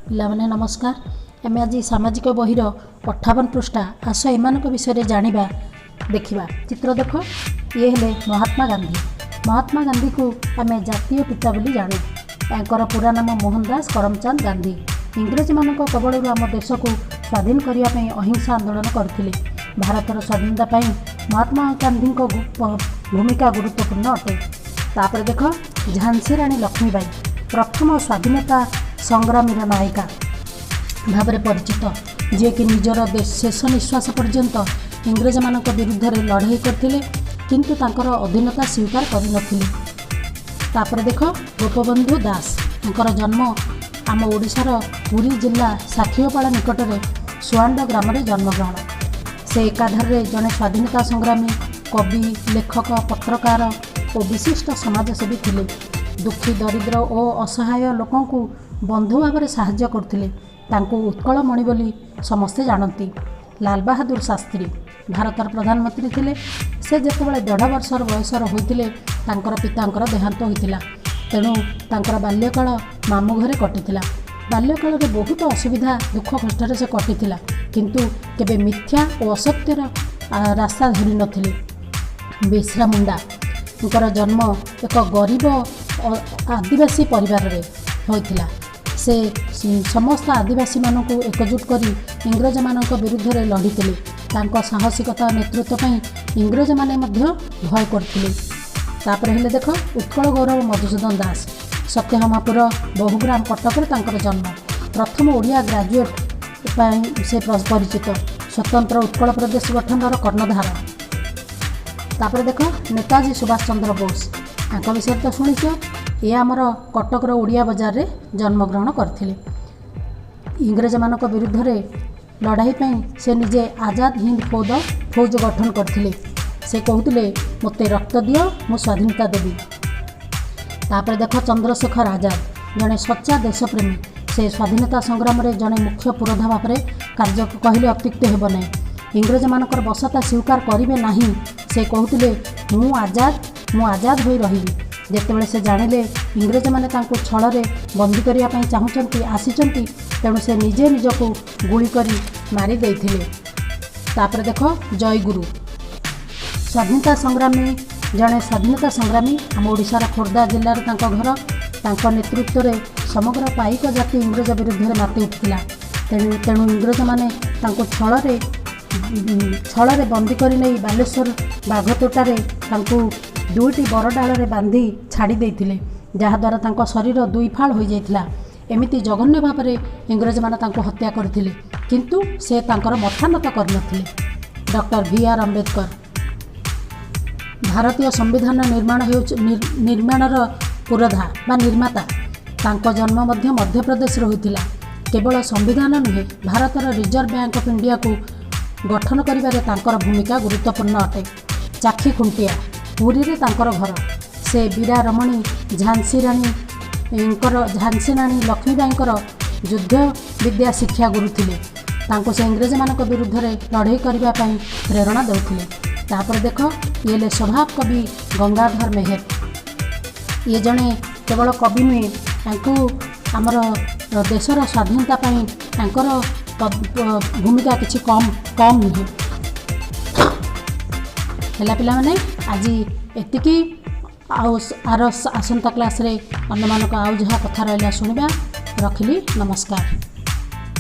ପିଲାମାନେ, ନମସ୍କାର। ଆମେ ଆଜି ସାମାଜିକ ବହିର 58 ପୃଷ୍ଠା, ଆସ ଏମାନଙ୍କ ବିଷୟରେ ଜାଣିବା, ଦେଖିବା। ଚିତ୍ର ଦେଖ। ଇଏ ହେଲେ ମହାତ୍ମା ଗାନ୍ଧୀ। ମହାତ୍ମା ଗାନ୍ଧୀକୁ ଆମେ ଜାତୀୟ ପିତା ବୋଲି ଜାଣୁ। ତାଙ୍କର ପୁରା ନାମ ମୋହନ ଦାସ କରମଚାନ୍ଦ ଗାନ୍ଧୀ। ଇଂରେଜମାନଙ୍କ କବଳରୁ ଆମ ଦେଶକୁ ସ୍ୱାଧୀନ କରିବା ପାଇଁ ଅହିଂସା ଆନ୍ଦୋଳନ କରିଥିଲେ। ଭାରତର ସ୍ୱାଧୀନତା ପାଇଁ ମହାତ୍ମା ଗାନ୍ଧୀଙ୍କ ଭୂମିକା ଗୁରୁତ୍ୱପୂର୍ଣ୍ଣ ଅଟେ। ତାପରେ ଦେଖ, ଝାନ୍ସୀ ରାଣୀ ଲକ୍ଷ୍ମୀବାଇ ପ୍ରଥମ ସ୍ୱାଧୀନତା ସଂଗ୍ରାମୀର ନାୟିକା ଭାବରେ ପରିଚିତ, ଯିଏକି ନିଜର ଶେଷ ନିଶ୍ୱାସ ପର୍ଯ୍ୟନ୍ତ ଇଂରେଜମାନଙ୍କ ବିରୁଦ୍ଧରେ ଲଢ଼େଇ କରିଥିଲେ, କିନ୍ତୁ ତାଙ୍କର ଅଧୀନତା ସ୍ୱୀକାର କରିନଥିଲେ। ତାପରେ ଦେଖ, ଗୋପବନ୍ଧୁ ଦାସ। ତାଙ୍କର ଜନ୍ମ ଆମ ଓଡ଼ିଶାର ପୁରୀ ଜିଲ୍ଲା ସାକ୍ଷୀଗୋପାଳ ନିକଟରେ ସୁଆଣ୍ଡ ଗ୍ରାମରେ ଜନ୍ମଗ୍ରହଣ। ସେ ଏକାଧାରରେ ଜଣେ ସ୍ୱାଧୀନତା ସଂଗ୍ରାମୀ, କବି, ଲେଖକ, ପତ୍ରକାର ଓ ବିଶିଷ୍ଟ ସମାଜସେବୀ ଥିଲେ। ଦୁଃଖୀ, ଦରିଦ୍ର ଓ ଅସହାୟ ଲୋକଙ୍କୁ ବନ୍ଧୁ ଭାବରେ ସାହାଯ୍ୟ କରୁଥିଲେ। ତାଙ୍କୁ ଉତ୍କଳମଣି ବୋଲି ସମସ୍ତେ ଜାଣନ୍ତି। ଲାଲବାହାଦୁର ଶାସ୍ତ୍ରୀ ଭାରତର ପ୍ରଧାନମନ୍ତ୍ରୀ ଥିଲେ। ସେ ଯେତେବେଳେ 1.5 ବର୍ଷର ବୟସର ହୋଇଥିଲେ, ତାଙ୍କର ପିତାଙ୍କର ଦେହାନ୍ତ ହୋଇଥିଲା। ତେଣୁ ତାଙ୍କର ବାଲ୍ୟକାଳ ମାମୁଁ ଘରେ କଟିଥିଲା। ବାଲ୍ୟକାଳରେ ବହୁତ ଅସୁବିଧା, ଦୁଃଖ କଷ୍ଟରେ ସେ କଟିଥିଲା, କିନ୍ତୁ କେବେ ମିଥ୍ୟା ଓ ଅସତ୍ୟର ରାସ୍ତା ଧରିନଥିଲେ। ବିର୍ସା ମୁଣ୍ଡାଙ୍କର ଜନ୍ମ ଏକ ଗରିବ ଆଦିବାସୀ ପରିବାରରେ ହୋଇଥିଲା। ସେ ସମସ୍ତ ଆଦିବାସୀମାନଙ୍କୁ ଏକଜୁଟ କରି ଇଂରେଜମାନଙ୍କ ବିରୁଦ୍ଧରେ ଲଢ଼ିଥିଲେ। ତାଙ୍କ ସାହସିକତା, ନେତୃତ୍ୱ ପାଇଁ ଇଂରେଜମାନେ ମଧ୍ୟ ଭୟ କରୁଥିଲେ। ତାପରେ ହେଲେ ଦେଖ, ଉତ୍କଳ ଗୌରବ ମଧୁସୂଦନ ଦାସ। ସତ୍ୟଭାମାପୁର, ବହୁଗ୍ରାମ, କଟକରେ ତାଙ୍କର ଜନ୍ମ। ପ୍ରଥମ ଓଡ଼ିଆ ଗ୍ରାଜୁଏଟ୍ ପାଇଁ ସେ ପରିଚିତ। ସ୍ୱତନ୍ତ୍ର ଉତ୍କଳ ପ୍ରଦେଶ ଗଠନର କର୍ଣ୍ଣଧାର। ତାପରେ ଦେଖ, ନେତାଜୀ ସୁଭାଷ ଚନ୍ଦ୍ର ବୋଷ। ତାଙ୍କ ବିଷୟରେ ତ ଶୁଣିଛ। ଇଏ ଆମର କଟକର ଓଡ଼ିଆ ବଜାରରେ ଜନ୍ମଗ୍ରହଣ କରିଥିଲେ। ଇଂରେଜମାନଙ୍କ ବିରୁଦ୍ଧରେ ଲଢ଼ାଇ ପାଇଁ ସେ ନିଜେ ଆଜାଦ ହିନ୍ଦ ଫୌଜ ଗଠନ କରିଥିଲେ। ସେ କହୁଥିଲେ, "ମୋତେ ରକ୍ତ ଦିଅ, ମୁଁ ସ୍ୱାଧୀନତା ଦେବି।" ତାପରେ ଦେଖ, ଚନ୍ଦ୍ରଶେଖର ଆଜାଦ ଜଣେ ସଚ୍ଚା ଦେଶପ୍ରେମୀ। ସେ ସ୍ୱାଧୀନତା ସଂଗ୍ରାମରେ ଜଣେ ମୁଖ୍ୟ ପୁରୋଧା ଭାବରେ କାର୍ଯ୍ୟ କହିଲେ ଅତ୍ୟୁକ୍ତି ହେବ ନାହିଁ। ଇଂରେଜମାନଙ୍କର ବଶତା ସ୍ୱୀକାର କରିବେ ନାହିଁ। ସେ କହୁଥିଲେ, "ମୁଁ ଆଜାଦ, ମୁଁ ଆଜାଦ ହୋଇ ରହିବି।" ଯେତେବେଳେ ସେ ଜାଣିଲେ ଇଂରେଜମାନେ ତାଙ୍କୁ ଛଳରେ ବନ୍ଦୀ କରିବା ପାଇଁ ଚାହୁଁଛନ୍ତି, ଆସିଛନ୍ତି, ତେଣୁ ସେ ନିଜେ ନିଜକୁ ଗୁଳି କରି ମାରି ଦେଇଥିଲେ। ତାପରେ ଦେଖ, ଜୟଗୁରୁ ସ୍ୱାଧୀନତା ସଂଗ୍ରାମୀ, ଜଣେ ସ୍ୱାଧୀନତା ସଂଗ୍ରାମୀ। ଆମ ଓଡ଼ିଶାର ଖୋର୍ଦ୍ଧା ଜିଲ୍ଲାରେ ତାଙ୍କ ଘର। ତାଙ୍କ ନେତୃତ୍ୱରେ ସମଗ୍ର ପାଇକ ଜାତି ଇଂରେଜ ବିରୁଦ୍ଧରେ ମାତି ଉଠିଥିଲା। ତେଣୁ ଇଂରେଜମାନେ ତାଙ୍କୁ ଛଳରେ ବନ୍ଦୀ କରି ନେଇ ବାଲେଶ୍ୱର ବାଘତୋଟାରେ ତାଙ୍କୁ ଦୁଇଟି ବରଡାଳରେ ବାନ୍ଧି ଛାଡ଼ି ଦେଇଥିଲେ, ଯାହାଦ୍ୱାରା ତାଙ୍କ ଶରୀର ଦୁଇ ଫାଳ ହୋଇଯାଇଥିଲା। ଏମିତି ଜଘନ୍ୟ ଭାବରେ ଇଂରେଜମାନେ ତାଙ୍କୁ ହତ୍ୟା କରିଥିଲେ, କିନ୍ତୁ ସେ ତାଙ୍କର ମଥାନତ କରିନଥିଲେ। ଡକ୍ଟର ଭି ଆର୍ ଅମ୍ବେଦକର ଭାରତୀୟ ସମ୍ବିଧାନ ନିର୍ମାଣ ହେଉଛି ନିର୍ମାଣର ପୁରୋଧା ବା ନିର୍ମାତା। ତାଙ୍କ ଜନ୍ମ ମଧ୍ୟ ମଧ୍ୟପ୍ରଦେଶରେ ହୋଇଥିଲା। କେବଳ ସମ୍ବିଧାନ ନୁହେଁ, ଭାରତର ରିଜର୍ଭ ବ୍ୟାଙ୍କ ଅଫ୍ ଇଣ୍ଡିଆକୁ ଗଠନ କରିବାରେ ତାଙ୍କର ଭୂମିକା ଗୁରୁତ୍ୱପୂର୍ଣ୍ଣ ଅଟେ। ଚାଖି ଖୁଣ୍ଟିଆ, ପୁରୀରେ ତାଙ୍କର ଘର। ସେ ବୀରା ରମଣୀ ଝାନ୍ସୀ ରାଣୀ ଲକ୍ଷ୍ମୀବାଈଙ୍କର ଯୁଦ୍ଧ ବିଦ୍ୟା ଶିକ୍ଷା ଗୁରୁ ଥିଲେ। ତାଙ୍କୁ ସେ ଇଂରେଜମାନଙ୍କ ବିରୁଦ୍ଧରେ ଲଢ଼େଇ କରିବା ପାଇଁ ପ୍ରେରଣା ଦେଉଥିଲେ। ତାପରେ ଦେଖ, ଇଏ ହେଲେ ସ୍ୱଭାବ କବି ଗଙ୍ଗାଧର ମେହେର। ଇଏ ଜଣେ କେବଳ କବି ନୁହେଁ, ତାଙ୍କୁ ଆମର ଦେଶର ସ୍ୱାଧୀନତା ପାଇଁ ତାଙ୍କର ଭୂମିକା କିଛି କମ୍ କମ୍ ନୁହେଁ। ହେଲା ପିଲାମାନେ, ଆଜି ଏତିକି। ଆଉ ଆର ଆସନ୍ତା କ୍ଲାସ୍ରେ ଅନ୍ୟମାନଙ୍କ ଆଉ ଯାହା କଥା ରହିଲା ଶୁଣିବା। ରଖିଲି, ନମସ୍କାର।